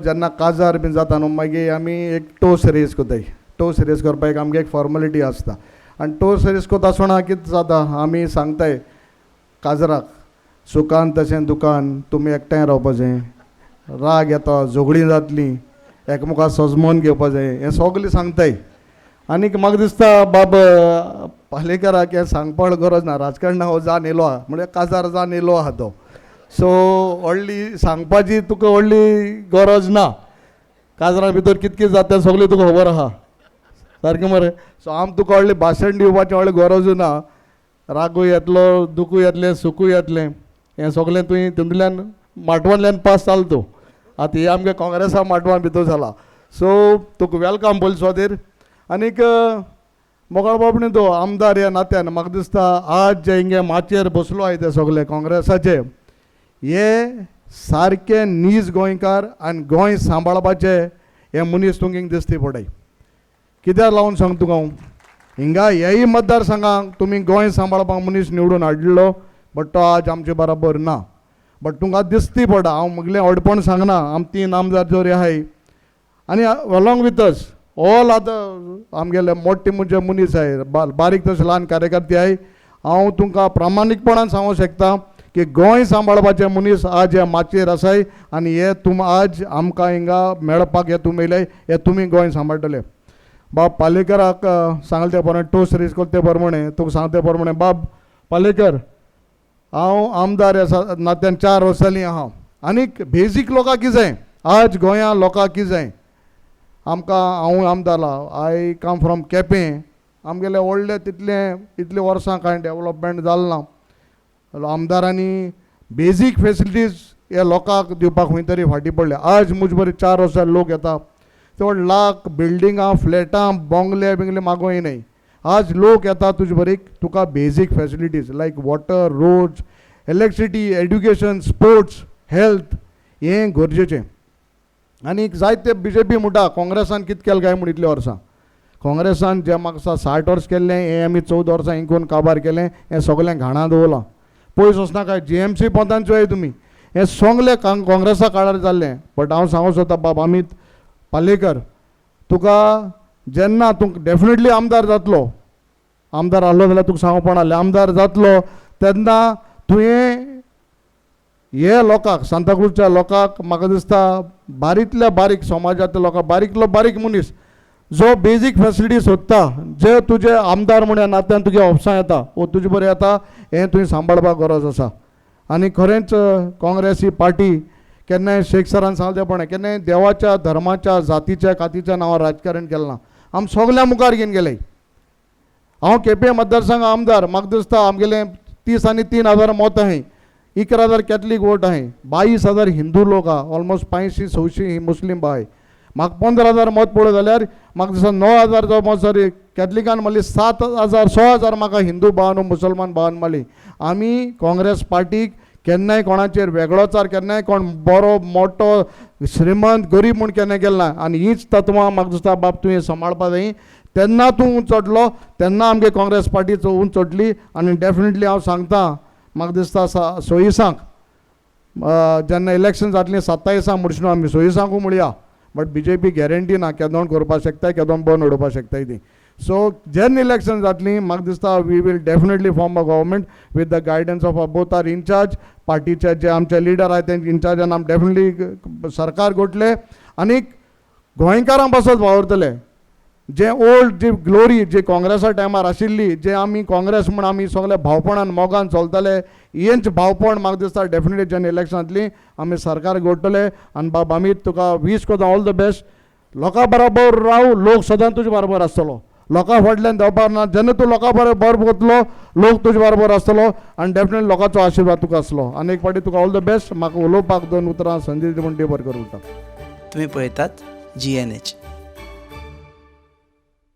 जेन्ना काजार बीन जाता न्हू, मागीर आमी एक टोस रेज कोताय. टोस रेज करपाक एक आमगे एक फॉर्मेलिटी आसता आनी टोस रेज कोता आसतना कितें जाता, आमी सांगताय काजराक, सुखान तशें दुखान तुमी एकठांय रावपाचें, राग येता, झगडीं जातलीं, एकमेका सजमोन घेवपा जाय, हें सगलें सांगताय. आनीक म्हाका दिसता बाब पालेकराक हें सांगपाक गरज ना. राजकारणाक हो जावन येयलो आहा, म्हणजे काजार जावन येयलो आहा तो. सो व्हडली सांगपाची तुका व्हडली गरज ना. काजरा भितर कित कितें जाता तें सगळें तुका खबर आहा, सारकें मरे? सो आम तुका व्हडलें भाशण दिवपाचें व्हडलें गरजूय ना. रागूय येतलो, दुखूय येतलें, सुखूय येतलें, हें सगळें तुवें तितूंतल्यान माटवांतल्यान पास जाल तूं. आतां हें आमगे काँग्रेसा माटवान भितर जाला. सो तुका welcome पयले सुवातेर. आनीक मोगाळ बाब न्ही तो आमदार ह्या नात्यान म्हाका दिसता आज जे हिंगे माचयेर बसलो आहाय ते सगळे काँग्रेसाचे हे सारके नीज गोंयकार आनी गोंय सांबाळपाचे हे मनीस तुमकां हिंगा दिसती पडय. कित्याक लावन सांग तुका हांव, हिंगा हेय मतदारसंघाक तुमी गोंय सांबाळपाक मनीस निवडून हाडलो, बट तो आज आमचे बराबर ना. बट तुमकां दिसती पडा, हांव म्हगलें व्हडपण सांगना. आम तीन आमदार जरी आहाय आनी along with us all other आमगेले मोठे म्हणजे मनीस आहाय, बारीक तशे ल्हान कार्यकर्ते आहाय. हांव तुमकां प्रामाणीकपणान सांगूंक शकता की गोंय सांबाळपाचे मनीस आज ह्या माचयेर आसाय आनी हे तुम आज आमकां हिंगा मेळपाक हे तुमी येयले, हे तुमी गोंय सांबाळटले. बाब पालेकराक सांगले ते प्रमाणे, टोस्ट रेज करता ते प्रमाणे, तुका सांगता ते प्रमाणे, बाब पालेकर, हांव आमदार आसा नात्यान 4 वर्सां जालीं आहा. आनीक बेजीक लोकांक कितें जाय, आज गोंया लोकांक कितें जाय आमकां? हांव आमदार, I come from Quepem. आमगेले व्हडले तितले इतले वर्सां कांय डेवलपमेंट जालें ना. आमदारांनी बेजीक फेसिलिटीज हे लोकांक दिवपाक खंय तरी फाटीं पडले. आज मुज बरी 4 वर्सां लोक येता, चड लाख बिल्डिंगां, फ्लॅटां, बोंगले बिंगले मागों न्हय. आज लोक येता तुजे बरीक, तुका basic facilities like water, roads, electricity, education, sports, health हें गरजेचें. आनी जायते बीजेपी म्हणटा काँग्रेसान कितें केलें काय म्हूण इतलीं वर्सां. काँग्रेसान जें म्हाका दिसता 60 वर्स केल्लें, हें आमी 14 वर्सां हिंकून काबार केलें. हें सगळें घाणा दवरलां. पयस वचनाका, जीएमसी पोंतान चोय तुमी, हें सगळें काँग्रेसा काळार जाल्लें. बट हांव सांगूंक सोदता बाब अमीत पालेकर, तुका जेन्ना तूं डेफिनेटली आमदार जातलो, आमदार आहलो जाल्यार तुका सांगूंक पडना, आमदार जातलो तेन्ना तुवें हे लोकांक, सांताक्रूजच्या लोकांक, म्हाका दिसता बारीकल्या बारीक समाजांतल्या लोकांक, बारीकलो बारीक मनीस जो बेजीक फेसिलिटी सोदता, जे तुजे आमदार म्हूण ह्या नात्यान तुगे ऑफिसां येता वो तुजे बरें येता, हें तुवें सांबाळपाक गरज आसा. आनी खरेंच काँग्रेस ही पार्टी केन्नाय, शेख सरान सांगलें तें प्रमाणें, केन्नाय देवाच्या, धर्माच्या, जातीच्या, कातीच्या नांवार राजकारण केलें ना. आमी सगल्या मुखार घेवन गेले. हांव केपें मतदारसंघ आमदार, म्हाका दिसता आमगेले 30 आनी 3 हजार मतां आहाय, 11,000 कॅथलीक वोट आहाय, 22,000 हिंदू लोक आहा, ऑलमोस्ट 500-600 मुस्लीम आहाय. म्हाका 15,000 मत पळय जाल्यार म्हाका दिसता 9,000 जो मत सॉरी कॅथलिकान मारली, 7,000, 6,000 म्हाका हिंदू भावान, मुसलमान भावान मारली. आमी काँग्रेस पार्टीक केन्नाय कोणाचेर वेगळोचार, केन्नाय कोण बरो, मोटो, श्रीमंत, गरीब म्हूण केन्नाय केलें ना. आनी हीच तत्वां म्हाका दिसता बाब तुवें सांबाळपा जाय. तेन्ना तूं उंच चडलो, तेन्ना आमगे काँग्रेस पार्टी उंच चडली. आनी डेफिनेटली हांव सांगता, म्हाका दिसता सव्वीसांक जेन्ना इलेक्शन जातलीं, 27 म्हणचे आमी सव्वीसांकूय म्हणया, but BJP guarantee ना, केदोण करपाक शकताय, केदोण बंद उडोवपाक शकताय ती. सो जेन्ना इलेक्शन जातलीं, म्हाका दिसता we will definitely form a government with the guidance of both our incharge. पार्टीचे जे आमचे लिडर आहात, तेंचे इन्चार्जान आमी डेफिनेटली सरकार घोटले आनी गोंयकारां पासत वावुरतले. जे ओल्ड जी ग्लोरी जी काँग्रेसा टायमार आशिल्ली, जे आमी काँग्रेस म्हूण आमी सगळे भावपणान, मोगान चलताले, हेंच भावपण म्हाका दिसता डेफिनेटली जेन्ना इलेक्शन जातलीं आमी सरकार घडटले. आनी बाब अमीत, तुका वीश करता ऑल the best. लोकां बराबर राव, लोक सदांच तुजे बरोबर आसतलो. लोकां फाटल्यान देंवपाक ना. जेन्ना तूं लोकां बरोबर वतलो, लोक तुजे बरोबर आसतलो आनी डेफिनेटली लोकांचो आशिर्वाद तुका आसलो. आनी एक फावटी तुका ऑल the best. म्हाका उलोवपाक दोन उतरां संदी दिली म्हूण देव बरें करूं. तुम्ही पळयतात जीएनएच.